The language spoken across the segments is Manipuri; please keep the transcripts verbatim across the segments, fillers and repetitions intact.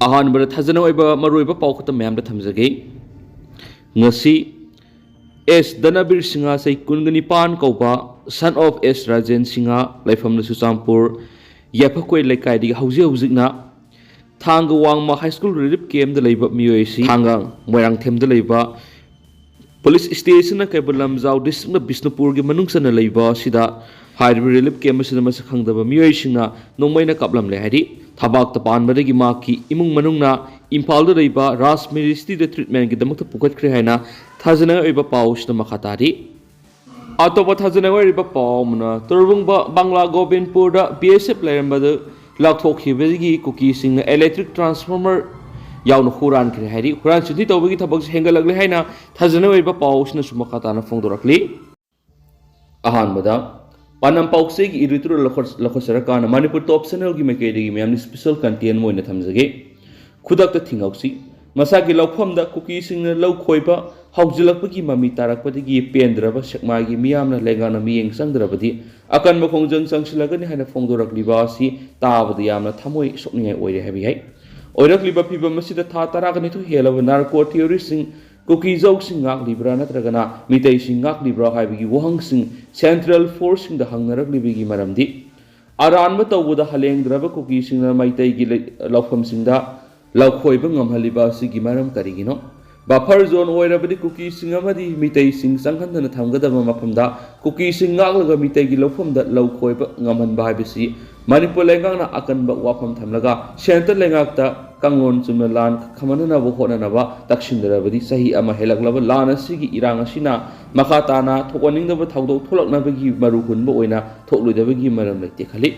ꯑꯍꯥꯟꯕꯗ ꯊꯥꯖꯅ ꯑꯣꯏꯕ ꯃꯔꯨꯑꯣꯏꯕ ꯄꯥꯎ ꯈꯛꯇ ꯃꯌꯥꯝꯗ ꯊꯝꯖꯒꯦ꯫ ꯉꯁꯤ ꯑꯦꯁ ꯙꯅꯕꯤꯔ ꯁꯤꯡꯍ, ꯆꯍꯤ ꯀꯨꯟꯒ ꯅꯤꯄꯥꯟ ꯀꯧꯕ, son of ꯑꯦꯁ ꯔꯥꯖꯦꯟ ꯁꯤꯡꯍ, ꯂꯩꯐꯝꯅ ꯆꯨꯔꯆꯥꯟꯄꯨꯔ ꯌꯥꯏꯐꯈꯣꯏ ꯂꯩꯀꯥꯏꯗꯒꯤ ꯍꯧꯖꯤꯛ ꯍꯧꯖꯤꯛꯅ ꯊꯥꯡꯒ ꯋꯥꯡꯃ ꯍꯥꯏ ꯁ꯭ꯀꯨꯜ ꯔꯤꯂꯤꯐ ꯀꯦꯝꯗ ꯂꯩꯕ ꯃꯤꯑꯣꯏ ꯑꯁꯤ ꯊꯥꯡꯒ ꯃꯣꯏꯔꯥꯡꯊꯦꯝꯗ ꯂꯩꯕ ꯄꯨꯂꯤꯁ ꯁ꯭ꯇꯦꯁꯟꯅ ꯀꯩꯕꯨꯜ ꯂꯝꯖꯥꯎ ꯗꯤꯁꯇ꯭ꯔꯤꯛꯅ ꯕꯤꯁꯅꯨꯄꯨꯔꯒꯤ ꯃꯅꯨꯡ ꯆꯟꯅ ꯂꯩꯕ ꯑꯁꯤꯗ ꯍꯥꯏꯔꯤꯕ ꯔꯤꯂꯤꯐ ꯀꯦꯝ ꯑꯁꯤꯗ ꯃꯁꯛ ꯈꯪꯗꯕ ꯃꯤꯑꯣꯏꯁꯤꯡꯅ ꯅꯣꯡꯃꯩꯅ ꯀꯥꯞꯂꯝꯂꯦ ꯍꯥꯏꯔꯤ꯫ ꯊꯕꯥꯛꯇ ꯄꯥꯟꯕꯗꯒꯤ ꯃꯍꯥꯛꯀꯤ ꯏꯃꯨꯡ ꯃꯅꯨꯡꯅ ꯏꯝꯐꯥꯜꯗ ꯂꯩꯕ ꯔꯥꯖ ꯃꯤꯅꯤꯁꯇ꯭ꯔꯤꯗ ꯇ꯭ꯔꯤꯠꯃꯦꯟꯒꯤꯗꯃꯛꯇ ꯄꯨꯈꯠꯈ꯭ꯔꯦ ꯍꯥꯏꯅ ꯊꯥꯖꯅꯤꯡꯉꯥꯏ ꯑꯣꯏꯕ ꯄꯥꯎ ꯑꯁꯤꯗ ꯃꯈꯥ ꯇꯥꯔꯤ꯫ ꯑꯇꯣꯞꯄ ꯊꯥꯖꯅꯤꯡꯉꯥꯏ ꯑꯣꯏꯔꯤꯕ ꯄꯥꯎ ꯑꯃꯅ, ꯇꯨꯔꯕꯨꯡꯕ ꯕꯪꯂꯥ ꯒꯣꯕꯤꯟꯄꯨꯔꯗ ꯕꯤ ꯑꯦꯁ ꯑꯦꯐ ꯂꯩꯔꯝꯕꯗ ꯂꯥꯎꯊꯣꯛꯈꯤꯕꯗꯒꯤ ꯀꯨꯀꯤꯁꯤꯡꯅ ꯏꯂꯦꯛꯇ꯭ꯔꯤꯛ ꯇ꯭ꯔꯥꯟꯁꯐꯣꯔꯃꯔ ꯌꯥꯎꯅ ꯍꯨꯔꯥꯟꯈ꯭ꯔꯦ ꯍꯥꯏꯔꯤ꯫ ꯍꯨꯔꯥꯟ ꯆꯤꯟꯊꯤ ꯇꯧꯕꯒꯤ ꯊꯕꯛꯁꯤ ꯍꯦꯟꯒꯠꯂꯛꯂꯦ ꯍꯥꯏꯅ ꯊꯥꯖꯅꯤꯡꯉꯥꯏ ꯑꯣꯏꯕ ꯄꯥꯎ ꯑꯁꯤꯅꯁꯨ ꯃꯈꯥ ꯇꯥꯅ ꯐꯣꯡꯗꯣꯔꯛꯂꯤ꯫ ꯑꯍꯥꯟꯕꯗ, ꯄꯥꯟꯗꯝ ꯄꯥꯎꯆꯦꯒꯤ editorial ꯂꯧꯈꯠ-, ꯂꯧꯈꯠꯆꯔꯀꯥꯟꯗ ꯃꯅꯤꯄꯨꯔ ꯇꯣꯞ ꯆꯦꯅꯦꯜꯒꯤ ꯃꯥꯏꯀꯩꯗꯒꯤ ꯃꯌꯥꯝꯅ special content ꯑꯃ ꯑꯣꯏꯅ ꯊꯝꯖꯒꯦ꯫ ꯈꯨꯗꯛꯇ ꯊꯤꯡꯍꯧꯁꯤ꯫ ꯃꯁꯥꯒꯤ ꯂꯧꯐꯝꯗ ꯀꯨꯀꯤꯁꯤꯡꯅ ꯂꯧ ꯈꯣꯏꯕ ꯍꯧꯖꯤꯜꯂꯛꯄꯒꯤ ꯃꯃꯤ ꯇꯥꯔꯛꯄꯗꯒꯤ ꯄꯦꯟꯗ꯭ꯔꯕ ꯁꯦꯛꯃꯥꯏꯒꯤ ꯃꯤꯌꯥꯝꯅ ꯂꯩꯉꯥꯛꯅ ꯃꯤꯠꯌꯦꯡ ꯆꯪꯗ꯭ꯔꯕꯗꯤ ꯑꯀꯟꯕ ꯈꯣꯡꯖꯪ ꯆꯪꯁꯤꯜꯂꯒꯅꯤ ꯍꯥꯏꯅ ꯐꯣꯡꯗꯣꯔꯛꯂꯤꯕ ꯑꯁꯤ ꯇꯥꯕꯗ ꯌꯥꯝꯅ ꯊꯃꯣꯏ ꯁꯣꯛꯅꯤꯡꯉꯥꯏ ꯑꯣꯏꯔꯦ ꯍꯥꯏꯕ ꯌꯥꯏ꯫ ꯑꯣꯏꯔꯛꯂꯤꯕ ꯐꯤꯕꯝ ꯑꯁꯤꯗ ꯊꯥ ꯇꯔꯥꯒ ꯅꯤꯊꯣꯏ ꯍꯦꯜꯂꯕ ꯅꯥꯔꯀꯣ ꯇꯦꯔꯣꯔꯤꯁꯁꯤꯡ ꯀꯨꯀꯤ ꯖꯧꯁꯤꯡ ꯉꯥꯛꯂꯤꯕ꯭ꯔꯥ ꯅꯠꯇ꯭ꯔꯒꯅ ꯃꯤꯇꯩꯁꯤꯡ ꯉꯥꯛꯂꯤꯕ꯭ꯔꯥ ꯍꯥꯏꯕꯒꯤ ꯋꯥꯍꯪꯁꯤꯡ ꯁꯦꯟꯇ꯭ꯔꯦꯜ ꯐꯣꯔꯁꯁꯤꯡꯗ ꯍꯪꯅꯔꯛꯂꯤꯕꯒꯤ ꯃꯔꯝꯗꯤ ꯑꯔꯥꯟꯕ ꯇꯧꯕꯗ ꯍꯂꯦꯡꯗ꯭ꯔꯕ ꯀꯨꯀꯤꯁꯤꯡꯅ ꯃꯩꯇꯩꯒꯤ ꯂꯩ-, ꯂꯧꯐꯝꯁꯤꯡꯗ ꯂꯧꯈꯣꯏꯕ ꯉꯝꯍꯜꯂꯤꯕ ꯑꯁꯤꯒꯤ ꯃꯔꯝ ꯀꯔꯤꯒꯤꯅꯣ? ꯕꯐꯔ ꯖꯣꯟ ꯑꯣꯏꯔꯕꯗꯤ ꯀꯨꯀꯤꯁꯤꯡ ꯑꯃꯗꯤ ꯃꯤꯇꯩꯁꯤꯡ ꯆꯪꯍꯟꯗꯅ ꯊꯝꯒꯗꯕ ꯃꯐꯝꯗ ꯀꯨꯀꯤꯁꯤꯡ ꯉꯥꯛꯂꯒ ꯃꯤꯇꯩꯒꯤ ꯂꯧꯐꯝꯗ ꯂꯧ ꯈꯣꯏꯕ ꯉꯝꯍꯟꯕ ꯍꯥꯏꯕꯁꯤ ꯃꯅꯤꯄꯨꯔ ꯂꯩꯉꯥꯛꯅ ꯑꯀꯟꯕ ꯋꯥꯐꯝ ꯊꯝꯂꯒ ꯁꯦꯟꯇ꯭ꯔꯦꯜ ꯂꯩꯉꯥꯛꯇ ꯀꯥꯡꯂꯣꯟ ꯆꯨꯝꯅ ꯂꯥꯟ ꯈꯝꯍꯟꯅꯅꯕ ꯍꯣꯠꯅꯅꯕ ꯇꯛꯁꯤꯟꯗ꯭ꯔꯕꯗꯤ ꯆꯍꯤ ꯑꯃ ꯍꯦꯜꯂꯛꯂꯕ ꯂꯥꯟ ꯑꯁꯤꯒꯤ ꯏꯔꯥꯡ ꯑꯁꯤꯅ ꯃꯈꯥ ꯇꯥꯅ ꯊꯣꯛꯍꯟꯅꯤꯡꯗꯕ ꯊꯧꯗꯣꯛ ꯊꯣꯛꯂꯛꯅꯕꯒꯤ ꯃꯔꯨ ꯍꯨꯟꯕ ꯑꯣꯏꯅ ꯊꯣꯛꯂꯣꯏꯗꯕꯒꯤ ꯃꯔꯝ ꯂꯩꯇꯦ ꯈꯜꯂꯤ꯫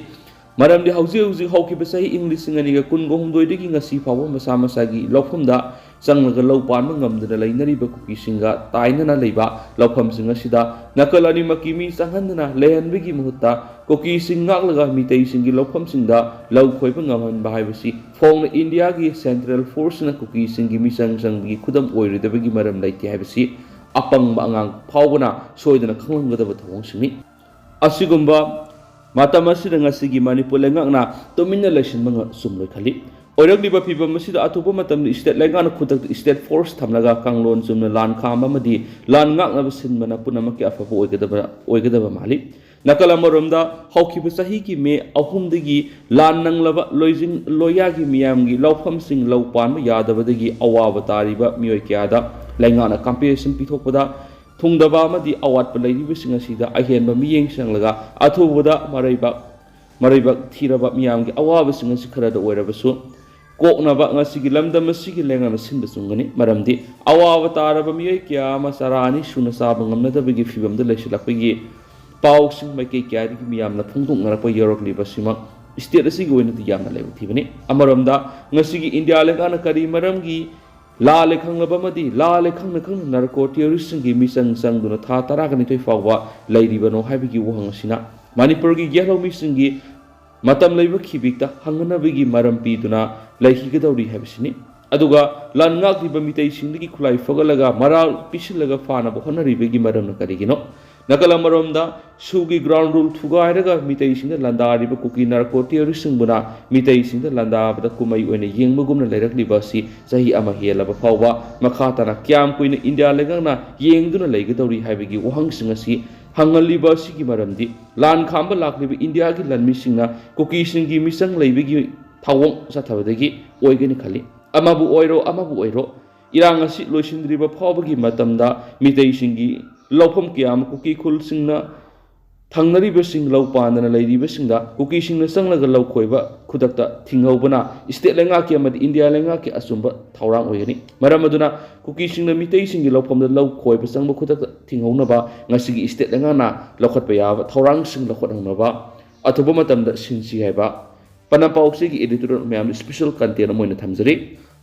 ꯃꯔꯝꯗꯤ ꯍꯧꯖꯤꯛ ꯍꯧꯖꯤꯛ ꯍꯧꯈꯤꯕ ꯆꯍꯤ ꯏꯪ ꯂꯤꯁꯤꯡ ꯑꯅꯤꯒ ꯀꯨꯟꯒ ꯍꯨꯝꯗꯣꯏꯗꯒꯤ ꯉꯁꯤ ꯐꯥꯎꯕ ꯃꯁꯥ ꯃꯁꯥꯒꯤ ꯂꯧꯐꯝꯗ ꯆꯪꯂꯒ ꯂꯧ ꯄꯥꯟꯕ ꯉꯝꯗꯅ ꯂꯩꯅꯔꯤꯕ ꯀꯨꯀꯤꯁꯤꯡꯒ ꯇꯥꯏꯅꯅ ꯂꯩꯕ ꯂꯧꯐꯝꯁꯤꯡ ꯑꯁꯤꯗ ꯅꯥꯀꯜ ꯑꯅꯤꯃꯛꯀꯤ ꯃꯤ ꯆꯪꯍꯟꯗꯅ ꯂꯩꯍꯟꯕꯒꯤ ꯃꯍꯨꯠꯇ ꯀꯨꯀꯤꯁꯤꯡ ꯉꯥꯛꯂꯒ ꯃꯤꯇꯩꯁꯤꯡꯒꯤ ꯂꯧꯐꯝꯁꯤꯡꯗ ꯂꯧ ꯈꯣꯏꯕ ꯉꯝꯍꯟꯕ ꯍꯥꯏꯕꯁꯤ ꯐꯣꯡꯅ ꯏꯟꯗꯤꯌꯥꯒꯤ ꯁꯦꯟꯇ꯭ꯔꯦꯜ ꯐꯣꯔꯁꯅ ꯀꯨꯀꯤꯁꯤꯡꯒꯤ ꯃꯤꯆꯪ ꯆꯪꯕꯒꯤ ꯈꯨꯗꯝ ꯑꯣꯏꯔꯣꯏꯗꯕꯒꯤ ꯃꯔꯝ ꯂꯩꯇꯦ ꯍꯥꯏꯕꯁꯤ ꯑꯄꯪꯕ ꯑꯉꯥꯡ ꯐꯥꯎꯕꯅ ꯁꯣꯏꯗꯅ ꯈꯪꯂꯝꯒꯗꯕ ꯊꯧꯑꯣꯡꯁꯤꯡꯅꯤ꯫ ꯑꯁꯤꯒꯨꯝꯕ ꯃꯇꯝ ꯑꯁꯤꯗ ꯉꯁꯤꯒꯤ ꯃꯅꯤꯄꯨꯔ ꯂꯩꯉꯥꯛꯅ ꯇꯨꯃꯤꯟꯅ ꯂꯩꯁꯤꯟꯕ ꯉ-, ꯆꯨꯝꯂꯣꯏ ꯈꯜꯂꯤ꯫ ꯑꯣꯏꯔꯛꯂꯤꯕ ꯐꯤꯕꯝ ꯑꯁꯤꯗ ꯑꯊꯨꯕ ꯃꯇꯝꯗ state ꯂꯩꯉꯥꯛꯅ ꯈꯨꯗꯛꯇ state force ꯊꯝꯂꯒ ꯀꯥꯡꯂꯣꯟ ꯆꯨꯝꯅ ꯂꯥꯟ ꯈꯥꯝꯕ ꯑꯃꯗꯤ ꯂꯥꯟ ꯉꯥꯛꯅꯕ ꯁꯤꯟꯕꯅ ꯄꯨꯝꯅꯃꯛꯀꯤ ꯑꯐꯕ ꯑꯣꯏꯒꯗꯕ, ꯑꯣꯏꯒꯗꯕ ꯃꯥꯜꯂꯤ꯫ ꯅꯥꯀꯜ ꯑꯃꯔꯣꯝꯗ, ꯍꯧꯈꯤꯕ ꯆꯍꯤꯒꯤ ꯃꯦ ꯑꯍꯨꯝꯗꯒꯤ ꯂꯥꯟ ꯅꯪꯂꯕ ꯂꯣꯏꯖꯤꯡ ꯂꯣꯏꯌꯥꯒꯤ ꯃꯤꯌꯥꯝꯒꯤ ꯂꯧꯐꯝꯁꯤꯡ ꯂꯧ ꯄꯥꯟꯕ ꯌꯥꯗꯕꯗꯒꯤ ꯑꯋꯥꯕ ꯇꯥꯔꯤꯕ ꯃꯤꯑꯣꯏ ꯀꯌꯥꯗ ꯂꯩꯉꯥꯛꯅ compensation ꯄꯤꯊꯣꯛꯄꯗ ꯊꯨꯡꯗꯕ ꯑꯃꯗꯤ ꯑꯋꯥꯠꯄ ꯂꯩꯔꯤꯕꯁꯤꯡ ꯑꯁꯤꯗ ꯑꯍꯦꯟꯕ ꯃꯤꯠꯌꯦꯡ ꯆꯪꯂꯒ ꯑꯊꯨꯕꯗ ꯃꯔꯩꯕꯥꯛ ꯃꯔꯩꯕꯥꯛ ꯊꯤꯔꯕ ꯃꯤꯌꯥꯝꯒꯤ ꯑꯋꯥꯕꯁꯤꯡ ꯑꯁꯤ ꯈꯔꯗ ꯑꯣꯏꯔꯕꯁꯨ ꯀꯣꯛꯅꯕ ꯉꯁꯤꯒꯤ ꯂꯝꯗꯝ ꯑꯁꯤꯒꯤ ꯂꯩꯉꯥꯛꯅ ꯁꯤꯟꯕ ꯆꯨꯝꯒꯅꯤ꯫ ꯃꯔꯝꯗꯤ ꯑꯋꯥꯕ ꯇꯥꯔꯕ ꯃꯤꯑꯣꯏ ꯀꯌꯥ ꯑꯃ ꯆꯔꯥ ꯑꯅꯤ ꯁꯨꯅ ꯆꯥꯕ ꯉꯝꯅꯗꯕꯒꯤ ꯐꯤꯕꯝꯗ ꯂꯩꯁꯤꯜꯂꯛꯄꯒꯤ ꯄꯥꯎꯁꯤꯡ ꯃꯥꯏꯀꯩ ꯀꯌꯥꯗꯒꯤ ꯃꯤꯌꯥꯝꯅ ꯐꯣꯡꯗꯣꯛꯅꯔꯛꯄ ꯌꯥꯎꯔꯛꯂꯤꯕ ꯑꯁꯤꯃꯛ state ꯑꯁꯤꯒꯤ ꯑꯣꯏꯅꯗꯤ ꯌꯥꯝꯅ ꯂꯥꯏꯕꯛ ꯊꯤꯕꯅꯤ꯫ ꯑꯃꯔꯣꯝꯗ, ꯉꯁꯤꯒꯤ ꯏꯟꯗꯤꯌꯥ ꯂꯩꯉꯥꯛꯅ ꯀꯔꯤ ꯃꯔꯝꯒꯤ ꯂꯥꯜꯂꯦ ꯈꯪꯂꯕ ꯑꯃꯗꯤ ꯂꯥꯜꯂꯦ ꯈꯪꯅ ꯈꯪꯅ narco terroristꯁꯤꯡꯒꯤ ꯃꯤꯆꯪ ꯆꯪꯗꯨꯅ ꯊꯥ ꯇꯔꯥꯒ ꯅꯤꯊꯣꯏ ꯐꯥꯎꯕ ꯂꯩꯔꯤꯕꯅꯣ ꯍꯥꯏꯕꯒꯤ ꯋꯥꯍꯪ ꯑꯁꯤꯅ ꯃꯅꯤꯄꯨꯔꯒꯤ ꯌꯦꯜꯍꯧꯃꯤꯁꯤꯡꯒꯤ ꯃꯇꯝ ꯂꯩꯕ ꯈꯤꯕꯤꯛꯇ ꯍꯪꯅꯅꯕꯒꯤ ꯃꯔꯝ ꯄꯤꯗꯨꯅ ꯂꯩꯈꯤꯒꯗꯧꯔꯤ ꯍꯥꯏꯕꯁꯤꯅꯤ꯫ ꯑꯗꯨꯒ ꯂꯥꯟ ꯉꯥꯛꯂꯤꯕ ꯃꯤꯇꯩꯁꯤꯡꯗꯒꯤ ꯈꯨꯠꯂꯥꯏ ꯐꯒꯠꯂꯒ ꯃꯔꯥꯜ ꯄꯤꯁꯤꯜꯂꯒ ꯐꯥꯅꯕ ꯍꯣꯠꯅꯔꯤꯕꯒꯤ ꯃꯔꯝꯅ ꯀꯔꯤꯒꯤꯅꯣ? ꯅꯥꯀꯜ ꯑꯃꯔꯣꯝꯗ, ꯁꯨꯒꯤ ground rule ꯊꯨꯒꯥꯏꯔꯒ ꯃꯤꯇꯩꯁꯤꯡꯗ ꯂꯥꯟꯗꯥꯔꯤꯕ ꯀꯨꯀꯤ narco terroristꯁꯤꯡꯕꯨꯅ ꯃꯤꯇꯩꯁꯤꯡꯗ ꯂꯥꯟꯗꯥꯕꯗ ꯀꯨꯝꯍꯩ ꯑꯣꯏꯅ ꯌꯦꯡꯕꯒꯨꯝꯅ ꯂꯩꯔꯛꯂꯤꯕ ꯑꯁꯤ ꯆꯍꯤ ꯑꯃ ꯍꯦꯜꯂꯕ ꯐꯥꯎꯕ ꯃꯈꯥ ꯇꯥꯅ ꯀꯌꯥꯝ ꯀꯨꯏꯅ ꯏꯟꯗꯤꯌꯥ ꯂꯩꯉꯥꯛꯅ ꯌꯦꯡꯗꯨꯅ ꯂꯩꯒꯗꯧꯔꯤ ꯍꯥꯏꯕꯒꯤ ꯋꯥꯍꯪꯁꯤꯡ ꯑꯁꯤ ꯍꯪꯍꯜꯂꯤꯕ ꯑꯁꯤꯒꯤ ꯃꯔꯝꯗꯤ ꯂꯥꯟ ꯈꯥꯝꯕ ꯂꯥꯛꯂꯤꯕ ꯏꯟꯗꯤꯌꯥꯒꯤ ꯂꯥꯟꯃꯤꯁꯤꯡꯅ ꯀꯨꯀꯤꯁꯤꯡꯒꯤ ꯃꯤꯆꯪ ꯂꯩꯕꯒꯤ ꯊꯧꯑꯣꯡ ꯆꯠꯊꯕꯗꯒꯤ ꯑꯣꯏꯒꯅꯤ ꯈꯜꯂꯤ꯫ ꯑꯃꯕꯨ ꯑꯣꯏꯔꯣ, ꯑꯃꯕꯨ ꯑꯣꯏꯔꯣ, ꯏꯔꯥꯡ ꯑꯁꯤ ꯂꯣꯏꯁꯤꯟꯗ꯭ꯔꯤꯕ ꯐꯥꯎꯕꯒꯤ ꯃꯇꯝꯗ ꯃꯤꯇꯩꯁꯤꯡꯒꯤ ꯂꯧꯐꯝ ꯀꯌꯥ ꯑꯃ ꯀꯨꯀꯤ ꯈꯨꯜꯁꯤꯡꯅ ꯊꯪꯅꯔꯤꯕꯁꯤꯡ ꯂꯧ ꯄꯥꯟꯗꯅ ꯂꯩꯔꯤꯕꯁꯤꯡꯗ ꯀꯨꯀꯤꯁꯤꯡꯅ ꯆꯪꯂꯒ ꯂꯧ ꯈꯣꯏꯕ ꯈꯨꯗꯛꯇ ꯊꯤꯡꯍꯧꯕꯅ state ꯂꯩꯉꯥꯛꯀꯤ ꯑꯃꯗꯤ ꯏꯟꯗꯤꯌꯥ ꯂꯩꯉꯥꯛꯀꯤ ꯑꯆꯨꯝꯕ ꯊꯧꯔꯥꯡ ꯑꯣꯏꯒꯅꯤ꯫ ꯃꯔꯝ ꯑꯗꯨꯅ ꯀꯨꯀꯤꯁꯤꯡꯅ ꯃꯤꯇꯩꯁꯤꯡꯒꯤ ꯂꯧꯐꯝꯗ ꯂꯧ ꯈꯣꯏꯕ ꯆꯪꯕ ꯈꯨꯗꯛꯇ ꯊꯤꯡꯍꯧꯅꯕ ꯉꯁꯤꯒꯤ state ꯂꯩꯉꯥꯛꯅ ꯂꯧꯈꯠꯄ ꯌꯥꯕ ꯊꯧꯔꯥꯡꯁꯤꯡ ꯂꯧꯈꯠꯍꯧꯅꯕ ꯑꯊꯨꯕ ꯃꯇꯝꯗ ꯁꯤꯟꯁꯤ ꯍꯥꯏꯕ ꯄꯅꯝ ꯄꯥꯎꯆꯦꯒꯤ editorial ꯃꯌꯥꯝꯗ special content ꯑꯃ ꯑꯣꯏꯅ ꯊꯝꯖꯔꯤ꯫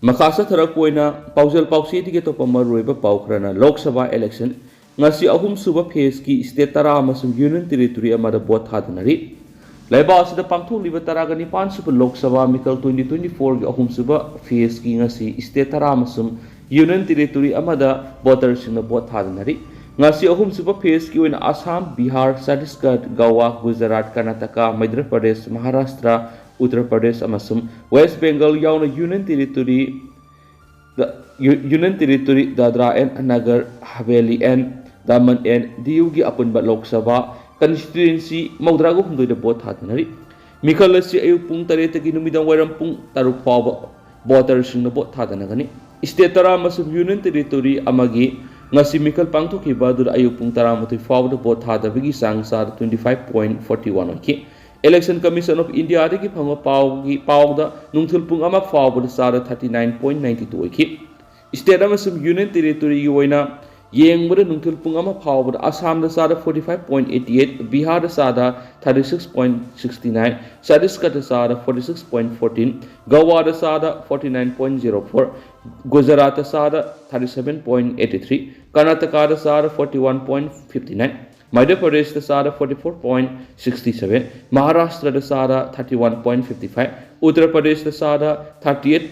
ꯃꯈꯥ ꯆꯠꯊꯔꯛꯄ ꯑꯣꯏꯅ ꯄꯥꯎꯖꯦꯜ ꯄꯥꯎꯆꯦꯗꯒꯤ ꯑꯇꯣꯞꯄ ꯃꯔꯨꯑꯣꯏꯕ ꯄꯥꯎ ꯈꯔꯅ ꯂꯣꯛ ꯁꯚꯥ election, ꯉꯁꯤ ꯑꯍꯨꯝꯁꯨꯕ phaseꯀꯤ state ꯇꯔꯥ ꯑꯃꯁꯨꯡ union territory ꯑꯃꯗ vote ꯊꯥꯗꯅꯔꯤ꯫ ꯂꯩꯕꯥꯛ ꯑꯁꯤꯗ ꯄꯥꯡꯊꯣꯛꯂꯤꯕ ꯇꯔꯥꯒ ꯅꯤꯄꯥꯟ ꯁꯨꯕ ꯂꯣꯛ ꯁꯚꯥ ꯃꯤꯈꯜ twenty twenty fourꯒꯤ ꯑꯍꯨꯝꯁꯨꯕ phaseꯀꯤ ꯉꯁꯤ state ꯇꯔꯥ ꯑꯃꯁꯨꯡ union territory ꯑꯃꯗ voterꯁꯤꯡꯅ vote ꯊꯥꯗꯅꯔꯤ꯫ ꯉꯁꯤ ꯑꯍꯨꯝꯁꯨꯕ phaseꯀꯤ ꯑꯣꯏꯅ ꯑꯁꯥꯝ, ꯕꯤꯍꯥꯔ, ꯆꯇꯤꯁꯒꯔ, ꯒꯋꯥ, ꯒꯨꯖꯔꯥꯠ, ꯀꯔꯅꯥꯇꯀꯥ, ꯃꯙ꯭ꯌ ꯄ꯭ꯔꯗꯦꯁ, ꯃꯍꯥꯔꯥꯁꯇ꯭ꯔ, ꯎꯠꯇꯔ ꯄ꯭ꯔꯗꯦꯁ ꯑꯃꯁꯨꯡ ꯋꯦꯁ꯭ꯠ ꯕꯦꯡꯒꯜ ꯌꯥꯎꯅ Union Territory, the U- Union Territory, Dadra and Nagar Haveli and Daman and Diyuꯒꯤ ꯑꯄꯨꯟꯕ ꯂꯣꯛ ꯁꯚꯥ ꯀꯟꯁꯇꯤꯇ꯭ꯌꯨꯌꯦꯟꯁꯤ ꯃꯧꯗ꯭ꯔꯥꯒ ꯍꯨꯝꯗꯣꯏꯗ ꯚꯣꯠ ꯊꯥꯗꯅꯔꯤ꯫ ꯃꯤꯈꯜ ꯑꯁꯤ ꯑꯌꯨꯛ ꯄꯨꯡ ꯇꯔꯦꯠꯇꯒꯤ ꯅꯨꯃꯤꯗꯥꯡ ꯋꯥꯏꯔꯝ ꯄꯨꯡ ꯇꯔꯨꯛ ꯐꯥꯎꯕ ꯚꯣꯇꯔꯁꯤꯡꯅ ꯚꯣꯠ ꯊꯥꯗꯅꯒꯅꯤ꯫ ꯁ꯭ꯇꯦꯠ ꯇꯔꯥ ꯑꯃꯁꯨꯡ Union Territory ꯑꯃꯒꯤ ꯉꯁꯤ ꯃꯤꯈꯜ ꯄꯥꯡꯊꯣꯛꯈꯤꯕ ꯑꯗꯨꯗ ꯑꯌꯨꯛ ꯄꯨꯡ ꯇꯔꯥꯃꯥꯊꯣꯏ ꯐꯥꯎꯕꯗ ꯚꯣꯠ ꯊꯥꯗꯕꯒꯤ ꯆꯥꯡ ꯆꯥꯗ twenty five point forty one ꯑꯣꯏꯈꯤ꯫ Election Commission of Indiaꯗꯒꯤ ꯐꯪꯕ ꯄꯥꯎꯒꯤ ꯄꯥꯎꯗ ꯅꯨꯡꯊꯤꯜ ꯄꯨꯡ ꯑꯃ ꯐꯥꯎꯕꯗ ꯆꯥꯗ thirty nine point ninety two ꯑꯣꯏꯈꯤ꯫ ꯁ꯭ꯇꯦꯠ ꯑꯃꯁꯨꯡ Union Territoryꯒꯤ ꯑꯣꯏꯅ ꯌꯦꯡꯕꯗ ꯅꯨꯡꯊꯤꯜ ꯄꯨꯡ ꯑꯃ ꯐꯥꯎꯕꯗ ꯑꯁꯥꯝꯗ ꯆꯥꯗ forty five point eighty eight, ꯕꯤꯍꯥꯔꯗ ꯆꯥꯗ thirty six point sixty nine, ꯆꯇꯤꯁꯒꯗ ꯆꯥꯗ forty six point fourteen, ꯒꯋꯥꯗ ꯆꯥꯗ forty nine point zero four, ꯒꯨꯖꯔꯥꯠꯇ ꯆꯥꯗ thirty seven point eighty three, ꯀꯔꯅꯥꯇꯀꯥꯗ ꯆꯥꯗ forty one point fifty nine, ꯃꯙ꯭ꯌ ꯄ꯭ꯔꯗꯦꯁꯇ ꯆꯥꯗ forty four point sixty seven, ꯃꯍꯥꯔꯥꯁꯇ꯭ꯔꯗ ꯆꯥꯗ thirty one point fifty five, Uttar ꯄ꯭ꯔꯗꯦꯁꯇ ꯆꯥꯗ thirty eight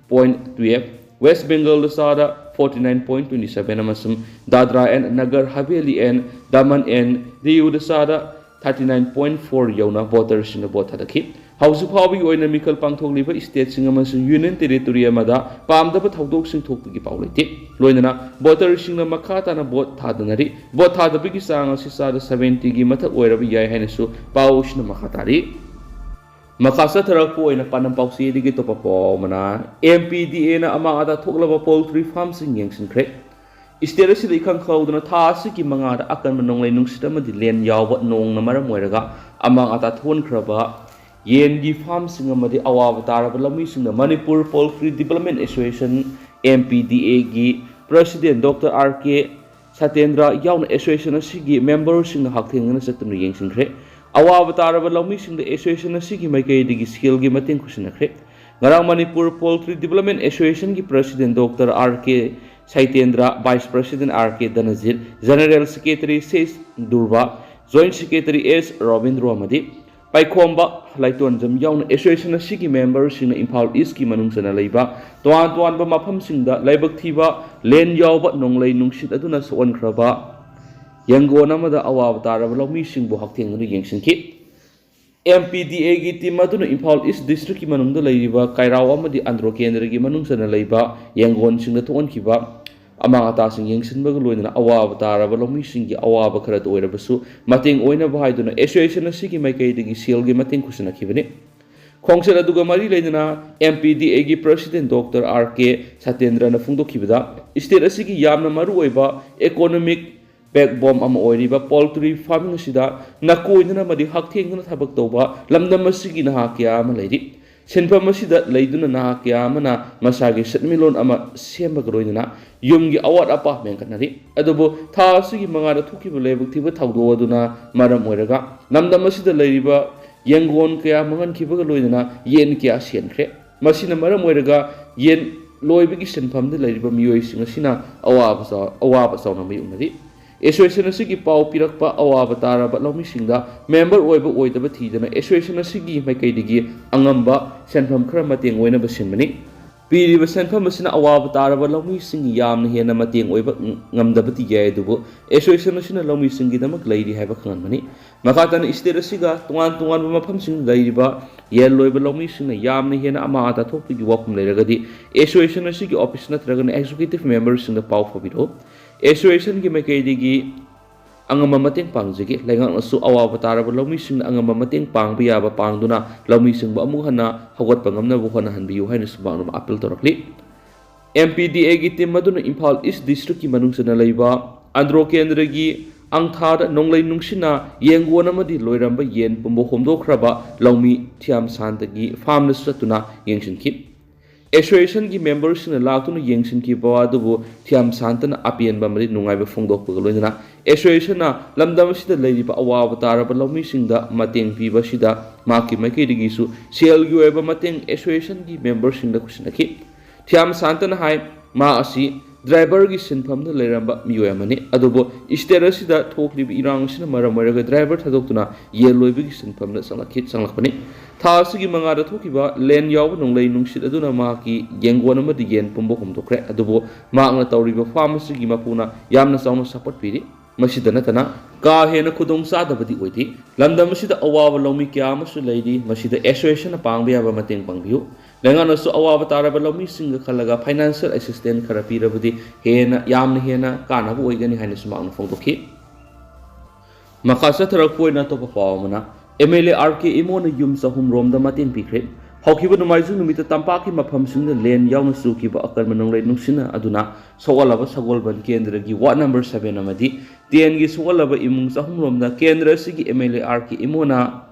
point twelve, west ꯕꯦꯡꯒꯜꯗ ꯆꯥꯗ forty nine point twenty seven ꯑꯃꯁꯨꯡ Dadra and Nagar Haveli and Daman and Diyuꯗ ꯆꯥꯗ thirty nine point four ꯌꯧꯅ ꯚꯣꯇꯔꯁꯤꯡꯅ ꯚꯣꯠ ꯊꯥꯗꯈꯤ꯫ ꯍꯧꯖꯤꯛ ꯐꯥꯎꯕꯒꯤ ꯑꯣꯏꯅ ꯃꯤꯈꯜ ꯄꯥꯡꯊꯣꯛꯂꯤꯕ ꯁ꯭ꯇꯦꯠꯁꯤꯡ ꯑꯃꯁꯨꯡ Union Territory ꯑꯃꯗ ꯄꯥꯝꯗꯕ ꯊꯧꯗꯣꯛꯁꯤꯡ ꯊꯣꯛꯄꯒꯤ ꯄꯥꯎ ꯂꯩꯇꯦ꯫ ꯂꯣꯏꯅꯅ ꯚꯣꯇꯔꯁꯤꯡꯅ ꯃꯈꯥ ꯇꯥꯅ ꯚꯣꯠ ꯊꯥꯗꯅꯔꯤ꯫ ꯚꯣꯠ ꯊꯥꯗꯕꯒꯤ ꯆꯥꯡ ꯑꯁꯤ ꯆꯥꯗ seventyꯒꯤ ꯃꯊꯛ ꯑꯣꯏꯔꯕ ꯌꯥꯏ ꯍꯥꯏꯅꯁꯨ ꯄꯥꯎꯁꯤꯅ ꯃꯈꯥ ꯇꯥꯔꯤ꯫ ꯃꯈꯥ ꯆꯠꯊꯔꯛꯄ ꯑꯣꯏꯅ ꯄꯥꯟꯗꯝ ꯄꯥꯎꯆꯦꯗꯒꯤ ꯑꯇꯣꯞꯄ ꯄꯥꯎ ꯑꯃꯅ, MPDAꯅ ꯑꯃꯥꯡ ꯑꯇꯥ ꯊꯣꯛꯂꯕ poultry farmꯁꯤꯡ ꯌꯦꯡꯁꯤꯟꯈ꯭ꯔꯦ꯫ ꯁ꯭ꯇꯦꯠ ꯑꯁꯤꯗ ꯏꯈꯪ ꯈꯪꯍꯧꯗꯅ ꯊꯥ ꯑꯁꯤꯒꯤ ꯃꯉꯥꯗ ꯑꯀꯟꯕ ꯅꯣꯡꯂꯩ ꯅꯨꯡꯁꯤꯠ ꯑꯃꯗꯤ ꯂꯦꯟ ꯌꯥꯎꯕ ꯅꯣꯡꯅ ꯃꯔꯝ ꯑꯣꯏꯔꯒ ꯑꯃꯥꯡ ꯑꯇꯥ ꯊꯣꯛꯍꯟꯈ꯭ꯔꯕ ꯌꯦꯟꯒꯤ farmꯁꯤꯡ ꯑꯃꯗꯤ ꯑꯋꯥꯕ ꯇꯥꯔꯕ ꯂꯧꯃꯤꯁꯤꯡꯗ Manipur Poultry Development Association, MPDAꯒꯤ president Doctor R K ꯁꯇꯦꯟꯗ꯭ꯔ ꯌꯥꯎꯅ association ꯑꯁꯤꯒꯤ memberꯁꯤꯡꯅ ꯍꯛꯊꯦꯡꯅꯅ ꯆꯠꯇꯨꯅ ꯌꯦꯡꯁꯤꯟꯈ꯭ꯔꯦ꯫ ꯑꯋꯥꯕ ꯇꯥꯔꯕ ꯂꯧꯃꯤꯁꯤꯡꯗ association ꯑꯁꯤꯒꯤ ꯃꯥꯏꯀꯩꯗꯒꯤ ꯁꯦꯜꯒꯤ ꯃꯇꯦꯡ ꯈꯨꯠꯁꯤꯟꯅꯈ꯭ꯔꯦ꯫ ꯉꯔꯥꯡ Manipur Poultry Development Associationꯒꯤ president Doctor R K ꯁꯇꯦꯟꯗ꯭ꯔ, vice president R K ꯙꯅꯖꯤꯠ, general secretary ꯁꯦꯁ ꯗꯨꯔꯕꯥ, joint secretary ꯑꯦꯁ ꯔꯣꯕꯤꯟꯗ꯭ꯔꯣ ꯑꯃꯗꯤ ꯄꯥꯏꯈꯣꯝꯕ ꯂꯥꯏꯇꯣꯟꯖꯝ ꯌꯥꯎꯅ association ꯑꯁꯤꯒꯤ memberꯁꯤꯡꯅ ꯏꯝꯐꯥꯜ Eastꯀꯤ ꯃꯅꯨꯡ ꯆꯟꯅ ꯂꯩꯕ ꯇꯣꯉꯥꯟ ꯇꯣꯉꯥꯟꯕ ꯃꯐꯝꯁꯤꯡꯗ ꯂꯥꯏꯕꯛ ꯊꯤꯕ ꯂꯦꯟ ꯌꯥꯎꯕ ꯅꯣꯡꯂꯩ ꯅꯨꯡꯁꯤꯠ ꯑꯗꯨꯅ ꯁꯣꯛꯍꯟꯈ꯭ꯔꯕ ꯌꯦꯡꯒꯣꯟ ꯑꯃꯗ ꯑꯋꯥꯕ ꯇꯥꯔꯕ ꯂꯧꯃꯤꯁꯤꯡꯕꯨ ꯍꯛꯊꯦꯡꯅꯗꯨꯅ ꯌꯦꯡꯁꯤꯟꯈꯤ꯫ ꯑꯦꯝ ꯄꯤ ꯗꯤ ꯑꯦꯒꯤ ꯇꯤꯝ ꯑꯗꯨꯅ ꯏꯝꯐꯥꯜ ꯏꯁ ꯗꯤꯁꯇ꯭ꯔꯤꯛꯀꯤ ꯃꯅꯨꯡꯗ ꯂꯩꯔꯤꯕ ꯀꯩꯔꯥꯎ ꯑꯃꯗꯤ ꯑꯟꯗ꯭ꯔꯣ ꯀꯦꯟꯗ꯭ꯔꯒꯤ ꯃꯅꯨꯡ ꯆꯟꯅ ꯂꯩꯕ ꯌꯦꯡꯒꯣꯟꯁꯤꯡꯗ ꯊꯣꯛꯍꯟꯈꯤꯕ ꯑꯃꯥꯡ ꯑꯇꯥꯁꯤꯡ ꯌꯦꯡꯁꯤꯟꯕꯒ ꯂꯣꯏꯅꯅ ꯑꯋꯥꯕ ꯇꯥꯔꯕ ꯂꯧꯃꯤꯁꯤꯡꯒꯤ ꯑꯋꯥꯕ ꯈꯔꯇ ꯑꯣꯏꯔꯕꯁꯨ ꯃꯇꯦꯡ ꯑꯣꯏꯅꯕ ꯍꯥꯏꯗꯨꯅ ꯑꯦꯁꯣꯁꯤꯌꯦꯁꯟ ꯑꯁꯤꯒꯤ ꯃꯥꯏꯀꯩꯗꯒꯤ ꯁꯦꯜꯒꯤ ꯃꯇꯦꯡ ꯈꯨꯠꯁꯤꯟꯅꯈꯤꯕꯅꯤ꯫ ꯈꯣꯡꯆꯠ ꯑꯗꯨꯒ ꯃꯔꯤ ꯂꯩꯅꯅ ꯑꯦꯝ ꯄꯤ ꯗꯤ ꯑꯦꯒꯤ ꯄ꯭ꯔꯁꯤꯗꯦꯟ ꯗꯣꯛꯇꯔ ꯑꯥꯔ ꯀꯦ ꯁꯇꯦꯟꯗ꯭ꯔꯅ ꯐꯣꯡꯗꯣꯛꯈꯤꯕꯗ, ꯁ꯭ꯇꯦꯠ ꯑꯁꯤꯒꯤ ꯌꯥꯝꯅ ꯃꯔꯨꯑꯣꯏꯕ ꯏꯀꯣꯅꯣꯃꯤꯛ ꯕꯦꯛꯕꯣꯟ ꯑꯃ ꯑꯣꯏꯔꯤꯕ ꯄꯣꯜꯇ꯭ꯔꯤ ꯐꯥꯔꯃꯤꯡ ꯑꯁꯤꯗ ꯅꯥꯀꯣꯏꯅꯅ ꯑꯃꯗꯤ ꯍꯛꯊꯦꯡꯅꯅ ꯊꯕꯛ ꯇꯧꯕ ꯂꯝꯗꯝ ꯑꯁꯤꯒꯤ ꯅꯍꯥ ꯀꯌꯥ ꯑꯃ ꯂꯩꯔꯤ꯫ ꯁꯤꯟꯐꯝ ꯑꯁꯤꯗ ꯂꯩꯗꯨꯅ ꯅꯍꯥ ꯀꯌꯥ ꯑꯃꯅ ꯃꯁꯥꯒꯤ ꯁꯦꯟꯃꯤꯠꯂꯣꯟ ꯑꯃ ꯁꯦꯝꯕꯒ ꯂꯣꯏꯅꯅ ꯌꯨꯝꯒꯤ ꯑꯋꯥꯠ ꯑꯄꯥ ꯃꯦꯟꯈꯠꯅꯔꯤ꯫ ꯑꯗꯨꯕꯨ ꯊꯥ ꯑꯁꯤꯒꯤ ꯃꯉꯥꯗ ꯊꯣꯛꯈꯤꯕ ꯂꯥꯏꯕꯛ ꯊꯤꯕ ꯊꯧꯗꯣꯛ ꯑꯗꯨꯅ ꯃꯔꯝ ꯑꯣꯏꯔꯒ ꯂꯝꯗꯝ ꯑꯁꯤꯗ ꯂꯩꯔꯤꯕ ꯌꯦꯡꯒꯣꯟ ꯀꯌꯥ ꯃꯥꯡꯍꯟꯈꯤꯕꯒ ꯂꯣꯏꯅꯅ ꯌꯦꯟ ꯀꯌꯥ ꯁꯤꯍꯟꯈ꯭ꯔꯦ꯫ ꯃꯁꯤꯅ ꯃꯔꯝ ꯑꯣꯏꯔꯒ ꯌꯦꯟ ꯂꯣꯏꯕꯒꯤ ꯁꯤꯟꯐꯝꯗ ꯂꯩꯔꯤꯕ ꯃꯤꯑꯣꯏꯁꯤꯡ ꯑꯁꯤꯅ ꯑꯋꯥꯕ ꯆꯥꯎ-, ꯑꯋꯥꯕ ꯆꯥꯎꯅ ꯃꯥꯌꯣꯛꯅꯔꯤ꯫ ꯑꯦꯁꯣꯁꯤꯌꯦꯁꯟ ꯑꯁꯤꯒꯤ ꯄꯥꯎ ꯄꯤꯔꯛꯄ ꯑꯋꯥꯕ ꯇꯥꯔꯕ ꯂꯧꯃꯤꯁꯤꯡꯗ ꯃꯦꯝꯕꯔ ꯑꯣꯏꯕ ꯑꯣꯏꯗꯕ ꯊꯤꯗꯅ ꯑꯦꯁꯣꯁꯤꯌꯦꯁꯟ ꯑꯁꯤꯒꯤ ꯃꯥꯏꯀꯩꯗꯒꯤ ꯑꯉꯝꯕ ꯁꯦꯟꯐꯝ ꯈꯔ ꯃꯇꯦꯡ ꯑꯣꯏꯅꯕ ꯁꯤꯟꯕꯅꯤ꯫ ꯄꯤꯔꯤꯕ ꯁꯦꯟꯐꯝ ꯑꯁꯤꯅ ꯑꯋꯥꯕ ꯇꯥꯔꯕ ꯂꯧꯃꯤꯁꯤꯡꯒꯤ ꯌꯥꯝꯅ ꯍꯦꯟꯅ ꯃꯇꯦꯡ ꯑꯣꯏꯕ ꯉꯝꯗꯕꯗꯤ ꯌꯥꯏ, ꯑꯗꯨꯕꯨ ꯑꯦꯁꯣꯁꯤꯌꯦꯁꯟ ꯑꯁꯤꯅ ꯂꯧꯃꯤꯁꯤꯡꯒꯤꯗꯃꯛ ꯂꯩꯔꯤ ꯍꯥꯏꯕ ꯈꯪꯍꯟꯕꯅꯤ꯫ ꯃꯈꯥ ꯇꯥꯅ ꯁ꯭ꯇꯦꯠ ꯑꯁꯤꯒ ꯇꯣꯉꯥꯟ ꯇꯣꯉꯥꯟꯕ ꯃꯐꯝꯁꯤꯡꯗ ꯂꯩꯔꯤꯕ ꯌꯦꯟ ꯂꯣꯏꯕ ꯂꯧꯃꯤꯁꯤꯡꯅ ꯌꯥꯝꯅ ꯍꯦꯟꯅ ꯑꯃꯥ ꯑꯇꯥ ꯊꯣꯛꯄꯒꯤ ꯋꯥꯐꯝ ꯂꯩꯔꯒꯗꯤ ꯑꯦꯁꯣꯁꯤꯌꯦꯁꯟ ꯑꯁꯤꯒꯤ ꯑꯣꯐꯤꯁ ꯅꯠꯇ꯭ꯔꯒꯅ ꯑꯦꯛꯖꯤꯀ꯭ꯌꯨꯇꯤꯚ ꯃꯦꯝꯕꯔꯁꯤꯡꯗ ꯄꯥꯎ ꯐꯥꯎꯕꯤꯔꯛꯎ꯫ ꯑꯦꯁꯣꯁꯤꯌꯦꯁꯟꯒꯤ ꯃꯥꯏꯀꯩꯗꯒꯤ ꯑꯉꯝꯕ ꯃꯇꯦꯡ ꯄꯥꯡꯖꯒꯦ꯫ ꯂꯩꯉꯥꯛꯅꯁꯨ ꯑꯋꯥꯕ ꯇꯥꯔꯕ ꯂꯧꯃꯤꯁꯤꯡꯅ ꯑꯉꯝꯕ ꯃꯇꯦꯡ ꯄꯥꯡꯕ ꯌꯥꯕ ꯄꯥꯡꯗꯨꯅ ꯂꯧꯃꯤꯁꯤꯡꯕꯨ ꯑꯃꯨꯛ ꯍꯟꯅ ꯍꯧꯒꯠꯄ ꯉꯝꯅꯕ ꯍꯣꯠꯅꯍꯟꯕꯤꯌꯨ ꯍꯥꯏꯅꯁꯨ ꯃꯍꯥꯛꯅ ꯑꯥꯄꯤꯜ ꯇꯧꯔꯛꯂꯤ꯫ ꯑꯦꯝ ꯄꯤ ꯗꯤ ꯑꯦꯒꯤ ꯇꯤꯝ ꯑꯗꯨꯅ ꯏꯝꯐꯥꯜ ꯏꯁ ꯗꯤꯁꯇ꯭ꯔꯤꯛꯀꯤ ꯃꯅꯨꯡ ꯆꯟꯅ ꯂꯩꯕ ꯑꯟꯗ꯭ꯔꯣ ꯀꯦꯟꯗ꯭ꯔꯒꯤ ꯑꯪꯊꯥꯗ ꯅꯣꯡꯂꯩ ꯅꯨꯡꯁꯤꯠꯅ ꯌꯦꯡꯒꯣꯟ ꯑꯃꯗꯤ ꯂꯣꯏꯔꯝꯕ ꯌꯦꯟ ꯄꯨꯝꯕ ꯍꯣꯝꯗꯣꯛꯈ꯭ꯔꯕ ꯂꯧꯃꯤ ꯊꯤꯌꯥꯝ ꯁꯥꯟꯇꯒꯤ ꯐꯥꯔꯝꯗꯁꯨ ꯆꯠꯇꯨꯅ ꯌꯦꯡꯁꯤꯟꯈꯤ꯫ ꯑꯦꯁꯣꯁꯤꯌꯦꯁꯟꯒꯤ ꯃꯦꯝꯕꯔꯁꯤꯡꯅ ꯂꯥꯛꯇꯨꯅ ꯌꯦꯡꯁꯤꯟꯈꯤꯕ ꯑꯗꯨꯕꯨ ꯊꯤꯌꯥꯝ ꯁꯥꯟꯇꯅ ꯑꯄꯦꯟꯕ ꯑꯃꯗꯤ ꯅꯨꯡꯉꯥꯏꯕ ꯐꯣꯡꯗꯣꯛꯄꯒ ꯂꯣꯏꯅꯅ ꯑꯦꯁꯣꯁꯤꯌꯦꯁꯟꯅ ꯂꯝꯗꯝ ꯑꯁꯤꯗ ꯂꯩꯔꯤꯕ ꯑꯋꯥꯕ ꯇꯥꯔꯕ ꯂꯧꯃꯤꯁꯤꯡꯗ ꯃꯇꯦꯡ ꯄꯤꯕ ꯑꯁꯤꯗ ꯃꯍꯥꯛꯀꯤ ꯃꯥꯏꯀꯩꯗꯒꯤꯁꯨ ꯁꯦꯜꯒꯤ ꯑꯣꯏꯕ ꯃꯇꯦꯡ ꯑꯦꯁꯣꯁꯤꯌꯦꯁꯟꯒꯤ ꯃꯦꯝꯕꯔꯁꯤꯡꯗ ꯈꯨꯠꯁꯤꯟꯅꯈꯤ꯫ ꯊꯤꯌꯥꯝ ꯁꯥꯟꯇꯅ ꯍꯥꯏ, ꯃꯍꯥꯛ ꯑꯁꯤ ꯗ꯭ꯔꯥꯏꯚꯔꯒꯤ ꯁꯤꯟꯐꯝꯗ ꯂꯩꯔꯝꯕ ꯃꯤꯑꯣꯏ ꯑꯃꯅꯤ, ꯑꯗꯨꯕꯨ ꯁ꯭ꯇꯦꯠ ꯑꯁꯤꯗ ꯊꯣꯛꯂꯤꯕ ꯏꯔꯥꯡ ꯑꯁꯤꯅ ꯃꯔꯝ ꯑꯣꯏꯔꯒ ꯗ꯭ꯔꯥꯏꯚꯔ ꯊꯥꯗꯣꯛꯇꯨꯅ ꯌꯦꯟ ꯂꯣꯏꯕꯒꯤ ꯁꯤꯟꯐꯝꯗ ꯆꯪꯂꯛꯈꯤ, ꯆꯪꯂꯛꯄꯅꯤ꯫ ꯊꯥ ꯑꯁꯤꯒꯤ ꯃꯉꯥꯗ ꯊꯣꯛꯈꯤꯕ ꯂꯦꯟ ꯌꯥꯎꯕ ꯅꯣꯡꯂꯩ ꯅꯨꯡꯁꯤꯠ ꯑꯗꯨꯅ ꯃꯍꯥꯛꯀꯤ ꯌꯦꯡꯒꯣꯟ ꯑꯃꯗꯤ ꯌꯦꯟ ꯄꯨꯝꯕ ꯍꯣꯝꯗꯣꯛꯈ꯭ꯔꯦ, ꯑꯗꯨꯕꯨ ꯃꯍꯥꯛꯅ ꯇꯧꯔꯤꯕ ꯐꯥꯔꯝ ꯑꯁꯤꯒꯤ ꯃꯄꯨꯅ ꯌꯥꯝꯅ ꯆꯥꯎꯅ ꯁꯞꯄꯣꯔꯠ ꯄꯤꯔꯤ꯫ ꯃꯁꯤꯗ ꯅꯠꯇꯅ ꯀꯥ ꯍꯦꯟꯅ ꯈꯨꯗꯣꯡ ꯆꯥꯗꯕꯗꯤ ꯑꯣꯏꯗꯦ꯫ ꯂꯝꯗꯝ ꯑꯁꯤꯗ ꯑꯋꯥꯕ ꯂꯧꯃꯤ ꯀꯌꯥ ꯑꯃꯁꯨ ꯂꯩꯔꯤ꯫ ꯃꯁꯤꯗ ꯑꯦꯁꯣꯁꯤꯌꯦꯁꯟꯅ ꯄꯥꯡꯕ ꯌꯥꯕ ꯃꯇꯦꯡ ꯄꯥꯡꯕꯤꯌꯨ꯫ ꯂꯩꯉꯥꯛꯅꯁꯨ ꯑꯋꯥꯕ ꯇꯥꯔꯕ ꯂꯧꯃꯤꯁꯤꯡꯒ ꯈꯜꯂꯒ ꯐꯥꯏꯅꯥꯟꯁꯤꯌꯦꯜ ꯑꯦꯁꯤꯁꯇꯦꯟꯁ ꯈꯔ ꯄꯤꯔꯕꯗꯤ ꯍꯦꯟꯅ, ꯌꯥꯝꯅ ꯍꯦꯟꯅ ꯀꯥꯟꯅꯕ ꯑꯣꯏꯒꯅꯤ ꯍꯥꯏꯅꯁꯨ ꯃꯍꯥꯛꯅ ꯐꯣꯡꯗꯣꯛꯈꯤ꯫ ꯃꯈꯥ ꯆꯠꯊꯔꯛꯄ ꯑꯣꯏꯅ ꯑꯇꯣꯞꯄ ꯄꯥꯎ ꯑꯃꯅ, M L A R K ꯏꯃꯣꯅ ꯌꯨꯝ ꯆꯍꯨꯝ ꯔꯣꯝꯗ ꯃꯇꯦꯡ ꯄꯤꯈ꯭ꯔꯦ꯫ ꯍꯧꯈꯤꯕ ꯅꯣꯡꯃꯥꯏꯖꯤꯡ ꯅꯨꯃꯤꯠꯇ ꯇꯝꯄꯥꯛꯀꯤ ꯃꯐꯝꯁꯤꯡꯗ ꯂꯦꯟ ꯌꯥꯎꯅ ꯆꯨꯈꯤꯕ ꯑꯀꯟꯕ ꯅꯣꯡꯂꯩ ꯅꯨꯡꯁꯤꯠꯅ ꯑꯗꯨꯅ ꯁꯣꯛꯍꯜꯂꯕ ꯁꯒꯣꯜꯕꯟ ꯀꯦꯟꯗ꯭ꯔꯒꯤ ꯋꯥꯔꯗ ꯅꯝꯕꯔ ꯁꯚꯦꯟ ꯑꯃꯗꯤ ꯇꯦꯟꯒꯤ ꯁꯣꯛꯍꯜꯂꯕ ꯏꯃꯨꯡ ꯆꯍꯨꯝ ꯔꯣꯝꯗ ꯀꯦꯟꯗ꯭ꯔ ꯑꯁꯤꯒꯤ M L A R K ꯏꯃꯣꯅ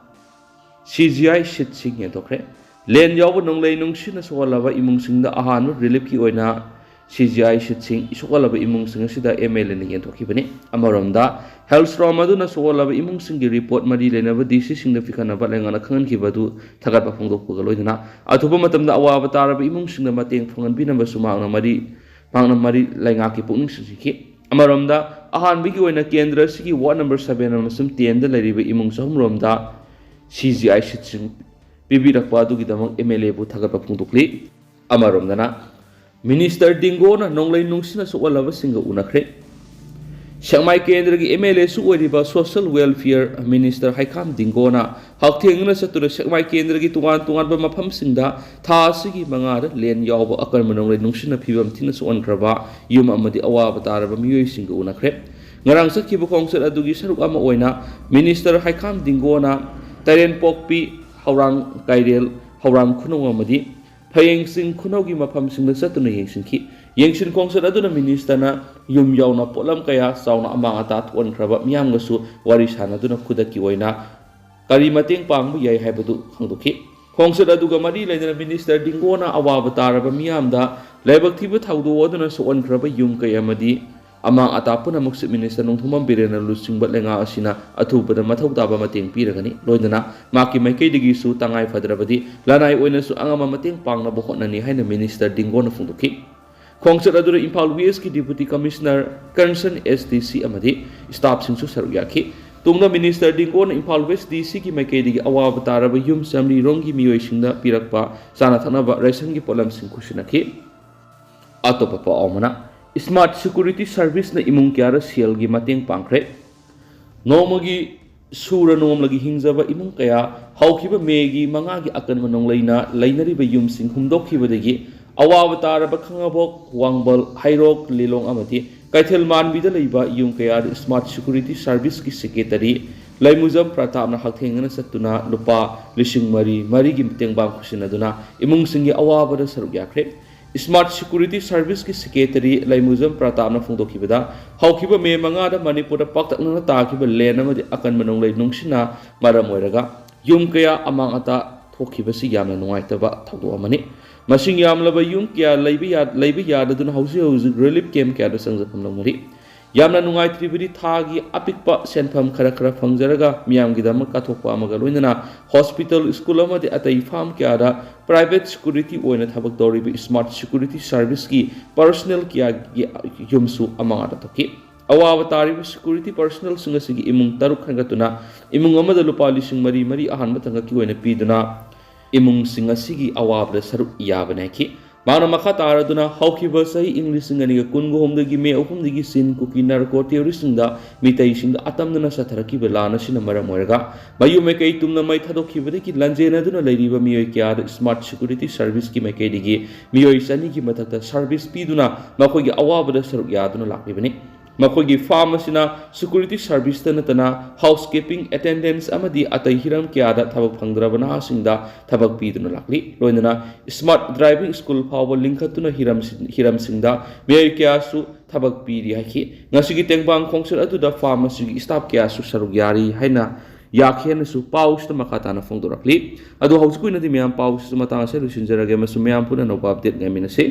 ꯁꯤ ꯖꯤ ꯑꯥꯏ ꯁꯤꯠꯁꯤꯡ ꯌꯦꯟꯊꯣꯛꯈ꯭ꯔꯦ꯫ ꯂꯦꯟ ꯌꯥꯎꯕ ꯅꯣꯡꯂꯩ ꯅꯨꯡꯁꯤꯠꯅ ꯁꯣꯛꯍꯜꯂꯕ ꯏꯃꯨꯡꯁꯤꯡꯗ ꯑꯍꯥꯟꯕ ꯔꯤꯂꯤꯐꯀꯤ ꯑꯣꯏꯅ ꯁꯤ ꯖꯤ ꯑꯥꯏ ꯁꯤꯠꯁꯤꯡ ꯁꯣꯛꯍꯜꯂꯕ ꯏꯃꯨꯡꯁꯤꯡ ꯑꯁꯤꯗ ꯑꯦꯝ ꯑꯦꯜ ꯑꯦꯅ ꯌꯦꯟꯊꯣꯛꯈꯤꯕꯅꯤ꯫ ꯑꯃꯔꯣꯝꯗ, ꯍꯦꯜꯁ꯭ꯇꯣꯔꯝ ꯑꯗꯨꯅ ꯁꯣꯛꯍꯜꯂꯕ ꯏꯃꯨꯡꯁꯤꯡꯒꯤ ꯔꯤꯄꯣꯔꯠ ꯃꯔꯤ ꯂꯩꯅꯕ ꯗꯤ ꯁꯤꯁꯤꯡꯗ ꯄꯤꯈꯠꯅꯕ ꯂꯩꯉꯥꯛꯅ ꯈꯪꯍꯟꯈꯤꯕ ꯑꯗꯨ ꯊꯥꯒꯠꯄ ꯐꯣꯡꯗꯣꯛꯄꯒ ꯂꯣꯏꯅꯅ ꯑꯊꯨꯕ ꯃꯇꯝꯗ ꯑꯋꯥꯕ ꯇꯥꯔꯕ ꯏꯃꯨꯡꯁꯤꯡꯗ ꯃꯇꯦꯡ ꯐꯪꯍꯟꯕꯤꯅꯕꯁꯨ ꯃꯍꯥꯛꯅ ꯃꯔꯤ ꯃꯍꯥꯛꯅ ꯃꯔꯤ ꯂꯩꯉꯥꯛꯀꯤ ꯄꯨꯛꯅꯤꯡ ꯆꯤꯡꯁꯤꯟꯈꯤ꯫ ꯑꯃꯔꯣꯝꯗ, ꯑꯍꯥꯟꯕꯒꯤ ꯑꯣꯏꯅ ꯀꯦꯟꯗ꯭ꯔ ꯑꯁꯤꯒꯤ ꯋꯥꯔꯗ ꯅꯝꯕꯔ ꯁꯚꯦꯟ ꯑꯃꯁꯨꯡ ꯇꯦꯟꯗ ꯂꯩꯔꯤꯕ ꯏꯃꯨꯡ ꯆꯍꯨꯝ ꯔꯣꯝꯗ ꯁꯤ ꯖꯤ ꯑꯥꯏ ꯁꯤꯠꯁꯤꯡ ꯄꯤꯕꯤꯔꯛꯄ ꯑꯗꯨꯒꯤꯗꯃꯛ ꯑꯦꯝ ꯑꯦꯜ ꯑꯦꯕꯨ ꯊꯥꯒꯠꯄ ꯐꯣꯡꯗꯣꯛꯂꯤ꯫ ꯑꯃꯔꯣꯝꯗꯅ, ꯃꯤꯅꯤꯁꯇꯔ ꯗꯤꯡꯒꯣꯅ ꯅꯣꯡꯂꯩ ꯅꯨꯡꯁꯤꯠꯅ ꯁꯣꯛꯍꯜꯂꯕꯁꯤꯡꯒ ꯎꯅꯈ꯭ꯔꯦ꯫ ꯁꯦꯛꯃꯥꯏ ꯀꯦꯟꯗ꯭ꯔꯒꯤ ꯑꯦꯝ ꯑꯦꯜ ꯑꯦꯁꯨ ꯑꯣꯏꯔꯤꯕ ꯁꯣꯁꯤꯌꯦꯜ ꯋꯦꯜꯐꯤꯌꯔ ꯃꯤꯅꯤꯁꯇꯔ ꯍꯩꯈꯥꯝ ꯗꯤꯡꯒꯣꯅ ꯍꯛꯊꯦꯡꯅꯅ ꯆꯠꯇꯨꯅ ꯁꯦꯛꯃꯥꯏ ꯀꯦꯟꯗ꯭ꯔꯒꯤ ꯇꯣꯉꯥꯟ ꯇꯣꯉꯥꯟꯕ ꯃꯐꯝꯁꯤꯡꯗ ꯊꯥ ꯑꯁꯤꯒꯤ ꯃꯉꯥꯗ ꯂꯦꯟ ꯌꯥꯎꯕ ꯑꯀꯟꯕ ꯅꯣꯡꯂꯩ ꯅꯨꯡꯁꯤꯠꯅ ꯐꯤꯕꯝ ꯊꯤꯅ ꯁꯣꯛꯍꯟꯈ꯭ꯔꯕ ꯌꯨꯝ ꯑꯃꯗꯤ ꯑꯋꯥꯕ ꯇꯥꯔꯕ ꯃꯤꯑꯣꯏꯁꯤꯡꯒ ꯎꯅꯈ꯭ꯔꯦ꯫ ꯉꯔꯥꯡ ꯆꯠꯈꯤꯕ ꯈꯣꯡꯆꯠ ꯑꯗꯨꯒꯤ ꯁꯔꯨꯛ ꯑꯃ ꯑꯣꯏꯅ ꯃꯤꯅꯤꯁꯇꯔ ꯍꯩꯈꯥꯝ ꯗꯤꯡꯒꯣꯅ ꯇꯔꯦꯟꯄꯣꯛꯄꯤ, ꯍꯧꯔꯥꯡ ꯀꯩꯔꯦꯜ, ꯍꯧꯔꯥꯡ ꯈꯨꯅꯧ ꯑꯃꯗꯤ ꯐꯌꯦꯡꯁꯤꯡ ꯈꯨꯅꯧꯒꯤ ꯃꯐꯝꯁꯤꯡꯗ ꯆꯠꯇꯨꯅ ꯌꯦꯡꯁꯤꯟꯈꯤ꯫ ꯌꯦꯡꯁꯤꯟ ꯈꯣꯡꯆꯠ ꯑꯗꯨꯅ ꯃꯤꯅꯤꯁꯇꯔꯅ ꯌꯨꯝ ꯌꯥꯎꯅ ꯄꯣꯠꯂꯝ ꯀꯌꯥ ꯆꯥꯎꯅ ꯑꯃꯥꯡ ꯑꯇꯥ ꯊꯣꯛꯍꯟꯈ꯭ꯔꯕ ꯃꯤꯌꯥꯝꯒꯁꯨ ꯋꯥꯔꯤ ꯁꯥꯟꯅꯗꯨꯅ ꯈꯨꯗꯛꯀꯤ ꯑꯣꯏꯅ ꯀꯔꯤ ꯃꯇꯦꯡ ꯄꯥꯡꯕ ꯌꯥꯏ ꯍꯥꯏꯕꯗꯨ ꯈꯪꯗꯣꯛꯈꯤ꯫ ꯈꯣꯡꯆꯠ ꯑꯗꯨꯒ ꯃꯔꯤ ꯂꯩꯅꯅ ꯃꯤꯅꯤꯁꯇꯔ ꯗꯤꯡꯒꯣꯅ ꯑꯋꯥꯕ ꯇꯥꯔꯕ ꯃꯤꯌꯥꯝꯗ ꯂꯥꯏꯕꯛ ꯊꯤꯕ ꯊꯧꯗꯣꯛ ꯑꯗꯨꯅ ꯁꯣꯛꯍꯟꯈ꯭ꯔꯕ ꯌꯨꯝ ꯀꯩ ꯑꯃꯗꯤ ꯑꯃꯥꯡ ꯑꯇꯥ ꯄꯨꯝꯅꯃꯛ ꯆꯤꯐ ꯃꯤꯅꯤꯁꯇꯔ ꯅꯣꯡꯊꯣꯝꯕꯝ ꯕꯤꯔꯦꯟꯅ ꯂꯨꯆꯤꯡꯕ ꯂꯩꯉꯥꯛ ꯑꯁꯤꯅ ꯑꯊꯨꯕꯗ ꯃꯊꯧ ꯇꯥꯕ ꯃꯇꯦꯡ ꯄꯤꯔꯒꯅꯤ꯫ ꯂꯣꯏꯅꯅ ꯃꯍꯥꯛꯀꯤ ꯃꯥꯏꯀꯩꯗꯒꯤꯁꯨ ꯇꯉꯥꯏ ꯐꯗ꯭ꯔꯕꯗꯤ ꯂꯅꯥꯏ ꯑꯣꯏꯅꯁꯨ ꯑꯉꯝꯕ ꯃꯇꯦꯡ ꯄꯥꯡꯅꯕ ꯍꯣꯠꯅꯅꯤ ꯍꯥꯏꯅ ꯃꯤꯅꯤꯁꯇꯔ ꯗꯤꯡꯒꯣꯅ ꯐꯣꯡꯗꯣꯛꯈꯤ꯫ ꯈꯣꯡꯆꯠ ꯑꯗꯨꯗ ꯏꯝꯐꯥꯜ ꯋꯦꯁꯀꯤ deputy commissioner, concern S D ꯁꯤ ꯑꯃꯗꯤ ꯁ꯭ꯇꯥꯐꯁꯤꯡꯁꯨ ꯁꯔꯨꯛ ꯌꯥꯈꯤ꯫ ꯇꯨꯡꯗ ꯃꯤꯅꯤꯁꯇꯔ ꯗꯤꯡꯒꯣꯅ ꯏꯝꯐꯥꯜ ꯋꯦꯁ ꯗꯤ ꯁꯤꯒꯤ ꯃꯥꯏꯀꯩꯗꯒꯤ ꯑꯋꯥꯕ ꯇꯥꯔꯕ ꯌꯨꯝ ꯆꯥꯃꯔꯤ ꯔꯣꯝꯒꯤ ꯃꯤꯑꯣꯏꯁꯤꯡꯗ ꯄꯤꯔꯛꯄ ꯆꯥꯅ ꯊꯛꯅꯕ ꯔꯦꯁꯟꯒꯤ ꯄꯣꯠꯂꯝꯁꯤꯡ ꯈꯨꯠꯁꯤꯟꯅꯈꯤ꯫ ꯑꯇꯣꯞꯄ ꯄꯥꯎ ꯑꯃꯅ, Smart Security Service ꯅ ꯏꯃꯨꯡ ꯀꯌꯥꯗ ꯁꯦꯜꯒꯤ ꯃꯇꯦꯡ ꯄꯥꯡꯈ꯭ꯔꯦ꯫ ꯅꯣꯡꯃꯒꯤ ꯁꯨꯔ ꯅꯣꯝꯂꯒꯤ ꯍꯤꯡꯖꯕ ꯏꯃꯨꯡ ꯀꯌꯥ ꯍꯧꯈꯤꯕ ꯃꯦꯒꯤ ꯃꯉꯥꯒꯤ ꯑꯀꯟꯕ ꯅꯣꯡꯂꯩꯅ ꯂꯩꯅꯔꯤꯕ ꯌꯨꯝꯁꯤꯡ ꯍꯨꯝꯗꯣꯛꯈꯤꯕꯗꯒꯤ ꯑꯋꯥꯕ ꯇꯥꯔꯕ ꯈꯥꯉꯕꯣꯛ, ꯋꯥꯡꯕꯜ, ꯍꯩꯔꯣꯛ, ꯂꯤꯂꯣꯡ ꯑꯃꯗꯤ ꯀꯩꯊꯦꯜ ꯃꯥꯟꯕꯤꯗ ꯂꯩꯕ ꯌꯨꯝ ꯀꯌꯥꯗ Smart Security Service ꯀꯤ secretary ꯂꯩꯃꯨꯖꯝ ꯄ꯭ꯔꯇꯥꯞꯅ ꯍꯛꯊꯦꯡꯅꯅ ꯆꯠꯇꯨꯅ ꯂꯨꯄꯥ ꯂꯤꯁꯤꯡ ꯃꯔꯤ ꯃꯔꯤꯒꯤ ꯇꯦꯡꯕꯥꯡ ꯈꯨꯠꯁꯤꯟꯅꯗꯨꯅ ꯏꯃꯨꯡꯁꯤꯡꯒꯤ ꯑꯋꯥꯕꯗ ꯁꯔꯨꯛ ꯌꯥꯈ꯭ꯔꯦ꯫ Smart Security Service ꯀꯤ secretary ꯂꯩꯃꯨꯖꯝ ꯄ꯭ꯔꯇꯥꯞꯅ ꯐꯣꯡꯗꯣꯛꯈꯤꯕꯗ, ꯍꯧꯈꯤꯕ ꯃꯦ ꯃꯉꯥꯗ ꯃꯅꯤꯄꯨꯔꯗ ꯄꯥꯛꯇꯛꯅꯅ ꯇꯥꯈꯤꯕ ꯂꯦꯟ ꯑꯃꯗꯤ ꯑꯀꯟꯕ ꯅꯣꯡꯂꯩ ꯅꯨꯡꯁꯤꯠꯅ ꯃꯔꯝ ꯑꯣꯏꯔꯒ ꯌꯨꯝ ꯀꯌꯥ ꯑꯃꯥꯡ ꯑꯇꯥ ꯊꯣꯛꯈꯤꯕꯁꯤ ꯌꯥꯝꯅ ꯅꯨꯡꯉꯥꯏꯇꯕ ꯊꯧꯗꯣꯛ ꯑꯃꯅꯤ꯫ ꯃꯁꯤꯡ ꯌꯥꯝꯂꯕ ꯌꯨꯝ ꯀꯌꯥ ꯂꯩꯕ ꯌꯥ-, ꯂꯩꯕ ꯌꯥꯗꯗꯨꯅ ꯍꯧꯖꯤꯛ ꯍꯧꯖꯤꯛ relief camp ꯀꯌꯥꯗ ꯆꯪꯖꯐꯝ ꯂꯧꯅꯔꯤ꯫ ꯌꯥꯝꯅ ꯅꯨꯡꯉꯥꯏꯇ꯭ꯔꯤꯕꯗꯤ ꯊꯥꯒꯤ ꯑꯄꯤꯛꯄ ꯁꯦꯟꯐꯝ ꯈꯔ ꯈꯔ ꯐꯪꯖꯔꯒ ꯃꯤꯌꯥꯝꯒꯤꯗꯃꯛ ꯀꯠꯊꯣꯛꯄ ꯑꯃꯒ ꯂꯣꯏꯅꯅ hospital, school ꯑꯃꯗꯤ ꯑꯇꯩ farm ꯀꯌꯥꯗ private security ꯑꯣꯏꯅ ꯊꯕꯛ ꯇꯧꯔꯤꯕ Smart Security Service ꯀꯤ personnel ꯀꯌꯥꯒꯤ ꯌꯨꯝꯁꯨ ꯑꯃꯥꯡ ꯑꯇꯥ ꯊꯣꯛꯈꯤ꯫ ꯑꯋꯥꯕ ꯇꯥꯔꯤꯕ security personnel ꯁꯤꯡ ꯑꯁꯤꯒꯤ ꯏꯃꯨꯡ ꯇꯔꯨꯛ ꯈꯟꯒꯠꯇꯨꯅ ꯏꯃꯨꯡ ꯑꯃꯗ ꯂꯨꯄꯥ ꯂꯤꯁꯤꯡ ꯃꯔꯤ ꯃꯔꯤ ꯑꯍꯥꯟꯕ ꯊꯥꯡꯒꯠꯀꯤ ꯑꯣꯏꯅ ꯄꯤꯗꯨꯅ ꯏꯃꯨꯡꯁꯤꯡ ꯑꯁꯤꯒꯤ ꯑꯋꯥꯕꯗ ꯁꯔꯨꯛ ꯌꯥꯕ ꯅꯥꯏꯈꯤ꯫ ꯃꯍꯥꯛꯅ ꯃꯈꯥ ꯇꯥꯔꯗꯨꯅ, ꯍꯧꯈꯤꯕ ꯆꯍꯤ ꯏꯪ ꯂꯤꯁꯤꯡ ꯑꯅꯤꯒ ꯀꯨꯟꯒ ꯍꯨꯝꯗꯣꯏꯒꯤ ꯃꯦ ꯑꯍꯨꯝꯗꯒꯤ ꯆꯤꯟ ꯀꯨꯀꯤ narco terrorist ꯁꯤꯡꯗ ꯃꯤꯇꯩꯁꯤꯡꯗ ꯑꯇꯝꯅꯅ ꯆꯠꯊꯔꯛꯈꯤꯕ ꯂꯥꯟ ꯑꯁꯤꯅ ꯃꯔꯝ ꯑꯣꯏꯔꯒ ꯃꯌꯨꯝ ꯃꯀꯩ ꯇꯨꯝꯅ ꯃꯩ ꯊꯥꯗꯣꯛꯈꯤꯕꯗꯒꯤ ꯂꯥꯟꯖꯦꯟꯅꯗꯨꯅ ꯂꯩꯔꯤꯕ ꯃꯤꯑꯣꯏ ꯀꯌꯥꯗ Smart Security Service ꯀꯤ ꯃꯥꯏꯀꯩꯗꯒꯤ ꯃꯤꯑꯣꯏ ꯆꯅꯤꯒꯤ ꯃꯊꯛꯇ service ꯄꯤꯗꯨꯅ ꯃꯈꯣꯏꯒꯤ ꯑꯋꯥꯕꯗ ꯁꯔꯨꯛ ꯌꯥꯗꯨꯅ ꯂꯥꯛꯂꯤꯕꯅꯤ꯫ ꯃꯈꯣꯏꯒꯤ farm ꯑꯁꯤꯅ security service ꯇ ꯅꯠꯇꯅ housekeeping, attendance ꯑꯃꯗꯤ ꯑꯇꯩ ꯍꯤꯔꯝ ꯀꯌꯥꯗ ꯊꯕꯛ ꯐꯪꯗ꯭ꯔꯕ ꯅꯍꯥꯁꯤꯡꯗ ꯊꯕꯛ ꯄꯤꯗꯨꯅ ꯂꯥꯛꯂꯤ꯫ ꯂꯣꯏꯅꯅ Smart Driving School ꯐꯥꯎꯕ ꯂꯤꯡꯈꯠꯇꯨꯅ ꯍꯤꯔꯝꯁꯤ-, ꯍꯤꯔꯝꯁꯤꯡꯗ ꯃꯤꯑꯣꯏ ꯀꯌꯥꯁꯨ ꯊꯕꯛ ꯄꯤꯔꯤ ꯍꯥꯏꯈꯤ꯫ ꯉꯁꯤꯒꯤ ꯇꯦꯡꯕꯥꯡ ꯈꯣꯡꯆꯠ ꯑꯗꯨꯗ farm ꯑꯁꯤꯒꯤ staff ꯀꯌꯥꯁꯨ ꯁꯔꯨꯛ ꯌꯥꯔꯤ ꯍꯥꯏꯅ ꯌꯥꯈꯤ ꯍꯥꯏꯅꯁꯨ ꯄꯥꯎꯁꯤꯗ ꯃꯈꯥ ꯇꯥꯅ ꯐꯣꯡꯗꯣꯔꯛꯂꯤ꯫ ꯑꯗꯨ ꯍꯧꯖꯤꯛꯀꯤ ꯑꯣꯏꯅꯗꯤ ꯃꯌꯥꯝ ꯄꯥꯎꯁꯤꯁꯨ ꯃꯇꯥꯡ ꯑꯁꯤꯗ ꯂꯣꯏꯁꯤꯟꯖꯔꯒꯦ ꯑꯃꯁꯨꯡ ꯃꯌꯥꯝ ꯄꯨꯟꯅ ꯑꯅꯧꯕ update ꯉꯥꯏꯃꯤꯟꯅꯁꯤ꯫